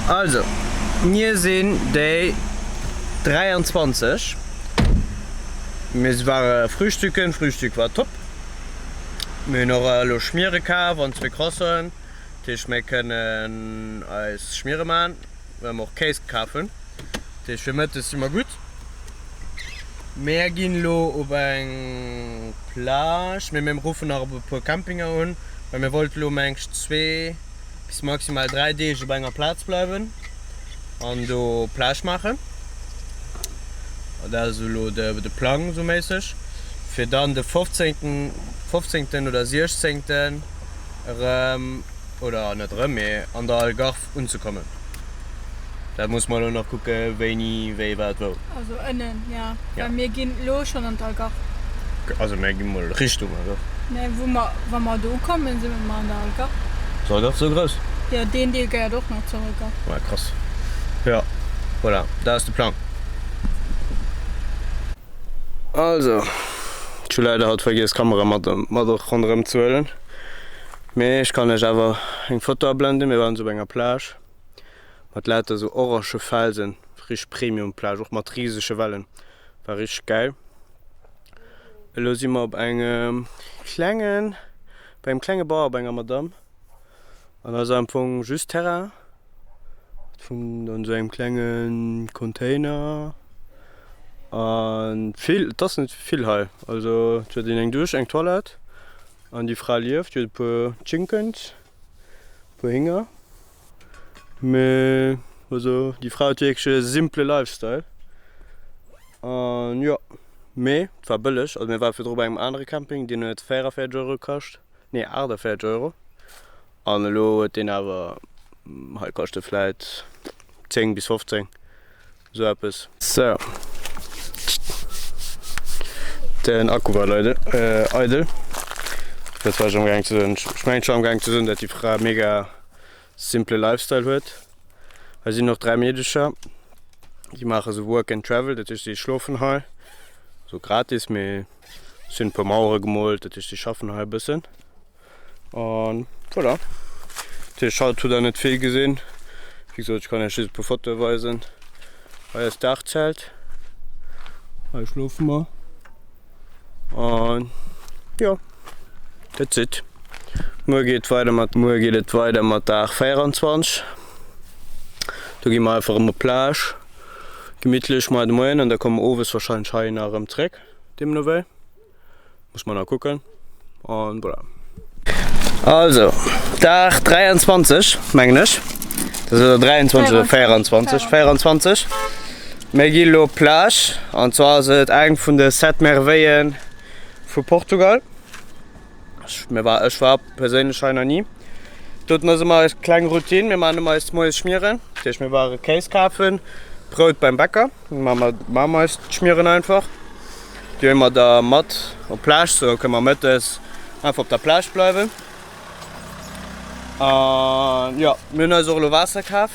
Also, mir sinn Day 23. Mir ware frühstücken, Frühstück war top. Mir hunn och elo Schmiere kaf an zwee Croissanten, dat heescht mir kënnen eis Schmiere maachen, well mer och Kéis kaf hunn. Dat heescht fir mëttes si mer gutt. Mär ginn elo op eng Plage, mee mir ruffen nach op e puer Campinger un, well mir wollten elo mengt zwee bis maximal 3 Deeg op enger Plaz bleiwen an do Plage maachen. Dat ass elo de Plang esou méisseg, fir dann de 15. 15. oder 16. erëm, oder net erëm, mee an der Algarve unzekommen. Dat musse mer elo nach kucke wéini, wéi, wat, wou. Also ënnen, jo. Well mir ginn elo schonn an d'Algarve. Also mir gi mol Richtung Algarve. Nee, wou mer, wa mer do ukommen, si mer an der Algarve. Ass Algarve sou grouss? Jo, deen Deel gehéiert och nach zur Algarve. Ah, krass. Jo, voilà, dat ass de Plang. Also, ech hu leider haut vergiess d'Kamera mat mat ronderëm ze huelen, mee ech kann iech awer eng Foto ablenden. Mir waren esou op enger Plage mat lauter esou orange Felsen, richteg Premium Plage, och mat risege Wellen, war richteg gäil. Elo si mer op engem klengen, bei engem klenge Bauer bei enger Madame an ass am Fong just Terrain vun an esou engem klenge Container an vill, et ass net vill hei, also et huet een eng Dusch, eng Toilette an déi Fra lieft, déi huet e puer Chinkens, e puer Hinger. Mee also déi Fra huet wierklech e simple Lifestyle an jo, mee et war bëlleg. Also mir ware virdru bei engem anere Camping, deen huet 44 Euro kascht, nee 48 Euro an elo huet deen awer, hei kascht e vläit 10 bis 15, esou eppes. Sou, den Akku war leider eidel. Dat war ech am gaang ze soen. Ech mengen ech war am gaang ze soen, dat déi Fra mega simple Lifestyle huet. Hei sinn och 3 Meedecher, déi maache sou Work and Travel, dat heescht si schlofen hei, sou gratis, mee si hunn e puer Mauere gemoolt, dat heescht si schaffen hei e bëssen. An voilà. Dat heescht haut hutt der net vill gesinn. Wéi gesot, ech kann iech just e puer Fotoe weisen. Hei ass d'Daachzelt, hei schlofe mer. An jo, that's it. Muer geet weider mat muer geet et weider mat Dag 24. Do gi mer einfach erëm op d'Plage, gemittlech moar de Moien an da komme mer owes warscheinlech heihinner erëm zréck, deemno wéi. Muss mer nach kucken. An voilà. Also, Dag 23, mengen ech. Dat ass oder 23 oder 24. 24. Mir gi lo op d'Plage. An zwar ass et eng vun de Sept Merveillen vu Portugal. Ech, mir war, ech war perséinlech hei nach ni. Doten ass ëmmer eis kleng Routine. Mir maachen ëmmer eis moies Schmieren. Dat heescht, mir ware Kéis kafen, Brout beim Bäcker. Maache mer eis d'Schmieren einfach. Déi huele mer da mat op d'Plage, sou kënne mer mëttes einfach op der Plage bleiwen. An jo, mir hunn eis och elo Waasser kaf,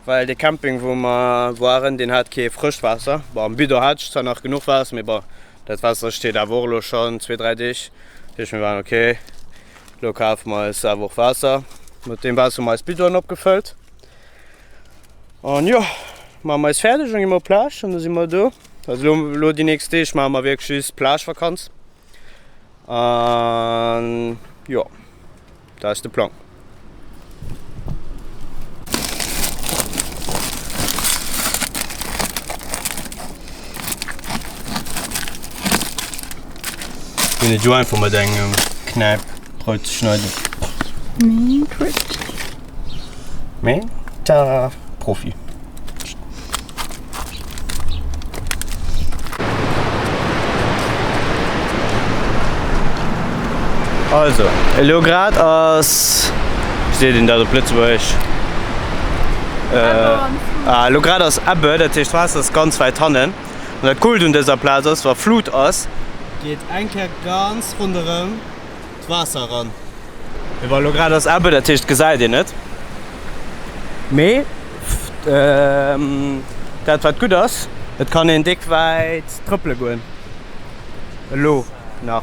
well dee Camping wou mer waren, deen hat kee frëscht Waasser. Bon, am Bidon hat ech zwar nach genuch Waasser, mee bon, dat Waasser steet awer och elo schonn zwee, dräi Deeg. Dat heescht mir waren ok, elo kafe mer eis awer och Waasser. Mat deem Waasser hu mer eis Bidonen opgefëllt. An jo, maache mer eis fäerdeg an gi mer op d'Plage an da si mer do. Also elo, elo déi nächst Deeg maache mer wierklech just Plage-Vakanz. An jo, dat ass de Plang. Mir net jo einfach mat engem Knäip Brout ze schneiden. Mee d'Tara Profi. Also, elo grad ass, wéi seet een dat op Lëtzebuergesch? Ah, elo grad ass Ebbe, dat heescht d'Waasser ass ganz wäit hannen. An dat Coolt un dëser Plaz ass, wa Flut ass, geet eng Kéier ganz ronderëm d'Waasser eran. Mee bon, elo grad ass Ebbe, dat heescht gesäit een net. Mee dat wat gutt ass, et kann een déck wäit trëppele goen. Elo nach.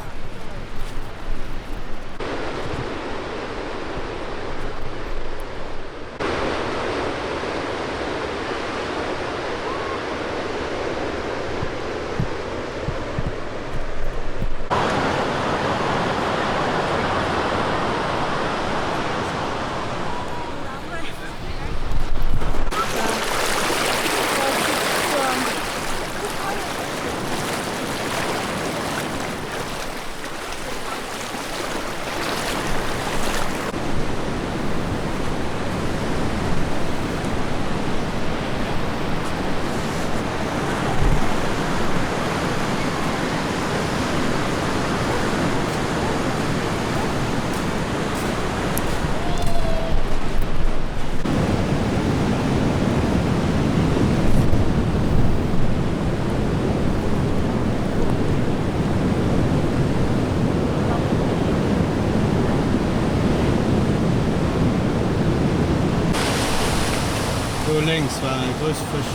lénks war e grousse Fësch.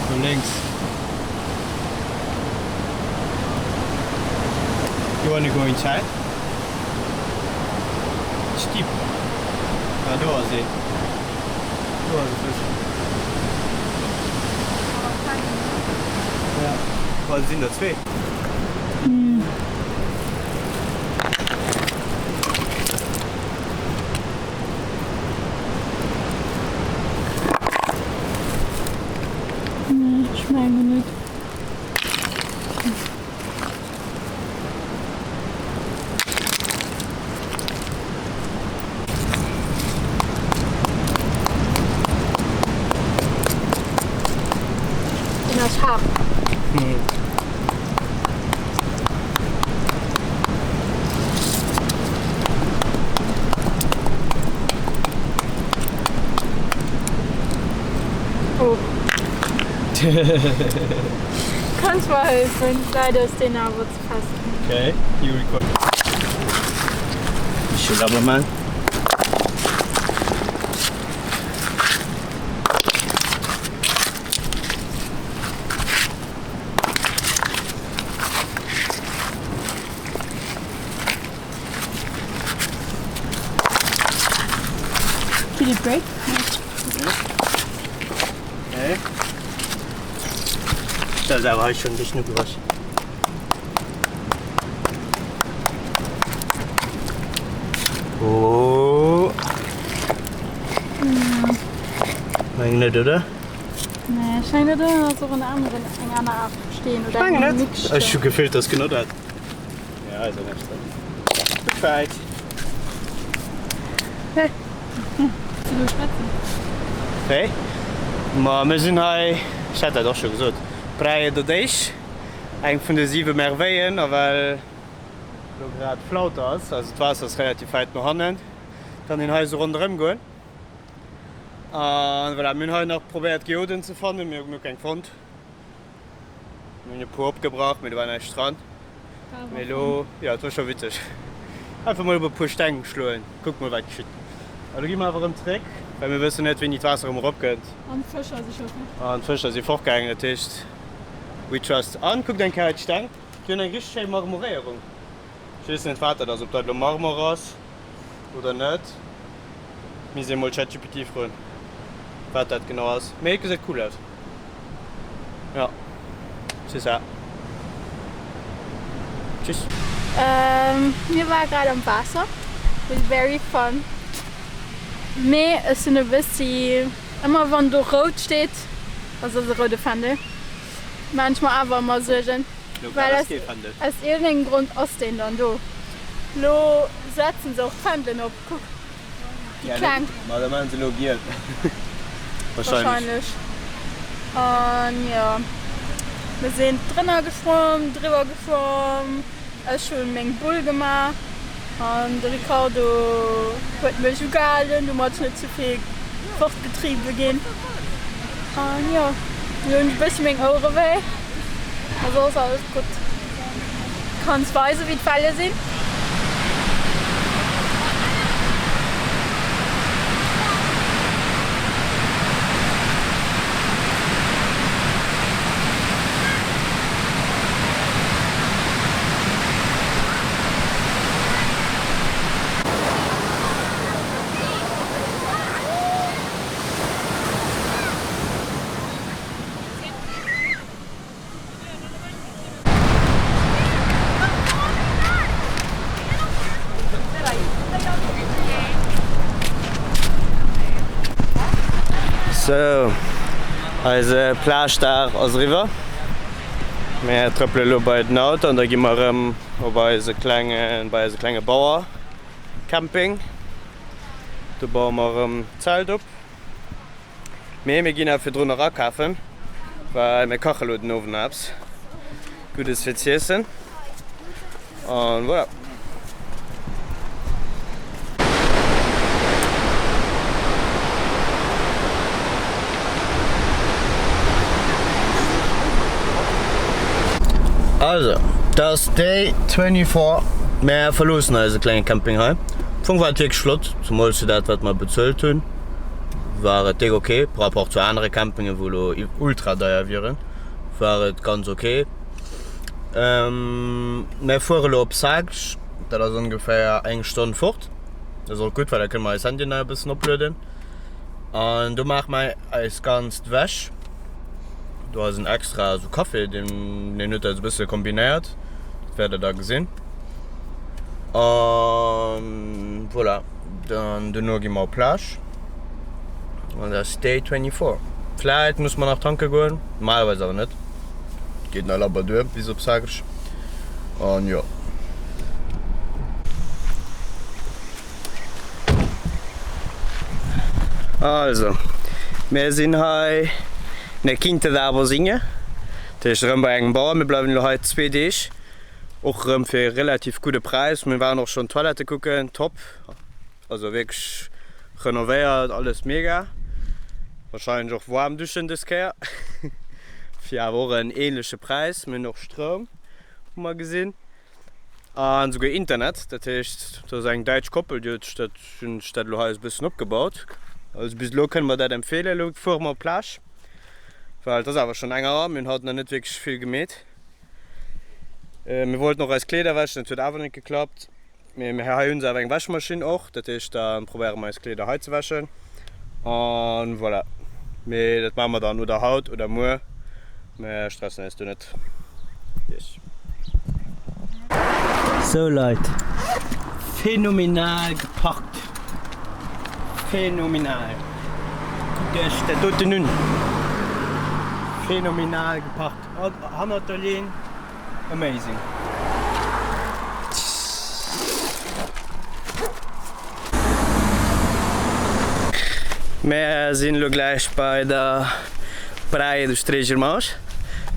Do lénks. You wanna go inside? It's deep. Ah, do ass een. Do ass e Fësch. Ja. Oh, et sinn der zwee. Nee, ech mengen net. Deen ass haart. Oh. Kanns mer hëllefen? Leider ass deen awer ze fest. Okay, you record. Michel Rubberman. Did it break? Nee. Dat ass awer hei schonn e bëssen ugewasch. Oh. Meng net, oder? Nee, ech mengen dat ass och en aneren, eng aner Aart vu Steen oder eng Mixtur. Ech hu gefillt, dass genau dat. Ja, ass ja näischt dran. Good fight. Zu schwätzen. Hey. Ma mir sinn hei, ech hat dat och scho gesot, Praia do Deix, eng vun de siwe Merveillen. A well lo grad Flaute ass, also d'Waasser ass relativ wäit no hannen, kann een hei esou ronderëm goen. An voilà, mir hunn hei nach probéiert Geoden ze fannen, mee hu keng fonnt. Mir hunn e puer opgebrach, mee do war näischt dran. Mee elo, jo, et war scho witzeg. Einfach mol op e puer Steng schloen, kuckt mol wat geschitt. A lo gi mer awer erëm zeréck, well mir wëssen net wéini d'Waasser erëm eropkënnt. An d'Fëscher si scho fort. An d'Fëscher si fortgaangen, dat heescht we trust. An kuckt eng Kéier hei d'Steng, déi hunn eng richteg schéi Marmoréierung. Ech weess net wat dat ass, ob dat elo Marmor ass oder net. Misst ee mol ChatGPT froen wat dat genau ass, mee et gesäit cool aus. Jo, c'est ça. Tschüss. Mir ware grad am Waasser, was very fun, mee ech sinn e bëssi, ëmmer wann do rout steet, also ass e roude Fändel, maan ech mer awer ëmmer Suergen, well aus iergendengem Grond ass deen dann do. Lo setzen se och d'Fändelen op, kuck. Déi kleng. Ma da maachen se elo giel. Wahrscheinlech. An jo, mir sinn drënner geschwomm, driwwer geschwomm, ech hunn meng Bull gemaach an de Ricardo huet mech ugehalen, domat ech net ze vill fortgetriwwe ginn. An jo, elo hunn ech e bëssi meng Ouere wéi, ma soss alles gutt. Kanns weisen wéi d'Welle sinn. Sou, eise Plage-Dag ass eriwwer. Mir trëppele elo bei den Auto an da gi mer erëm op eise klengen, bei eise klenge Bauer-Camping. Do baue mer erëm d'Zelt op. Mee mir ginn awer virdrun nach akafen, well mir kache lo den Owend nach eppes Guddes fir z'iessen. An voilà. Also, dat ass Day 24. Mär verloossen eise klenge Camping hei. Am Fong war et wierklech flott, zemools fir dat wat mer bezuelt hunn. War et déck ok par rapport zu anere Campingen wou elo ultra deier wieren, war et ganz ok. Mär fuere elo op Sagres, dat ass ongeféier eng Stonn fort. Dat ass och gutt, well da kënne mer eis Handyen nach e bëssen oplueden. An do maache mer eis ganzt Wäsch. Do ass en extra esou Café, deen deen huet dat esou e bësse kombinéiert. Dat wäert der da gesinn. An voilà, dann duerno gi mer op Plage. An dat ass Day 24. Vläit musse mer nach tanke goen, normalerweis awer net. Geet nach labber duer bis op Sagres. An jo. Also, mir sinn hei in der Quinta da Abosinha, dat heescht erëm bei engem Bauer. Mir bleiwen elo hei zwee Deeg, och erëm fir e relativ gudde Präis. Mir waren och schonn d'Toilette kucken, top, also wierklech renovéiert, alles mega. Wahrscheinlech och waarm Duschen dës Kéier, fir awer och en ähnleche Präis. Mir hunn och Stroum, hu mer gesinn. An esouguer Internet, dat heescht dat ass eng däitsch Koppel, déi huet sech dat, hunn sech dat elo hei esou e bëssen opgebaut. Also bis elo kënne mer dat empfeelen. Elo fuere mer op d'Plage, well et ass awer schonn eng Auer, mir hunn haut nach net wierklech vill gemeet. Mir wollten och eis Kleeder wäschen, dat huet awer net geklappt. Mee hei hunn se awer eng Wäschmaschinn och, dat heescht da probéiere mer eis Kleeder hei ze wäschen an voilà. Mee dat maache mer dann oder haut oder muer, mer stressen eis do net. Yes. Sou Leit, phänomenal geparkt, phänomenal, kuckt iech dat doten un, phänomenal geparkt, hannert der Linn. Amazing. Mär sinn elo gläich bei der Praia dos Três Irmãos.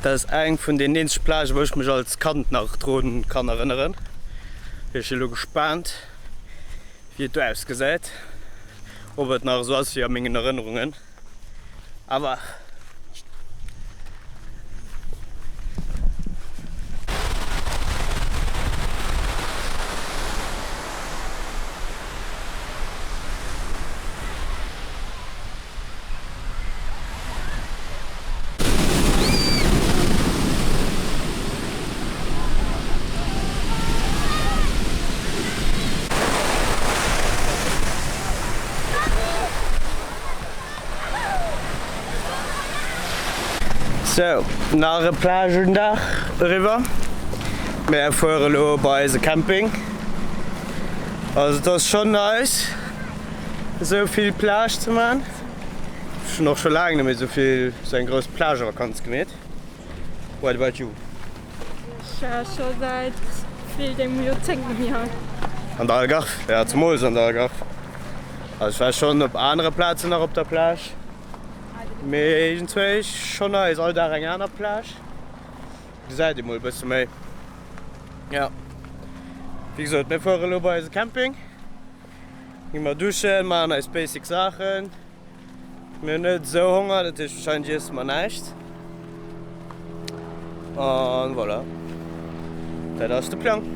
Dat ass eng vun den eenzege Plagen, wou ech mech als Kand nach drun kann erënneren. Ech si elo gespaant, wéi et do ausgesäit, ob et nach esou ass wéi a mengen Erënnerungen. Awer. Sou, nach e Plagendag eriwwer. Mär fuere elo bei eise Camping. Also et ass schonn nice esou vill Plage ze man. Ech hunn och scho laang net méi esou vill esou eng grouss Plagevakanz gemeet. What about you? Ech war scho säit villt engem Joerzéngt net méi hei. An der Algarve, ja zemools an der Algarve. Also ech war schonn op anere Plazen nach op der Plage, mee iergendzwéi schonn nice, all Dag eng aner Plage, gesäit ee mol e bësse méi. Jo, wéi gesot, mir fuere elo bei eise Camping, gi mer duschen, maachen eis basic Saachen. Mir hunn net esou Honger, dat heescht wahrscheinlech iesse mer näischt. An voilà, dat ass de Plang.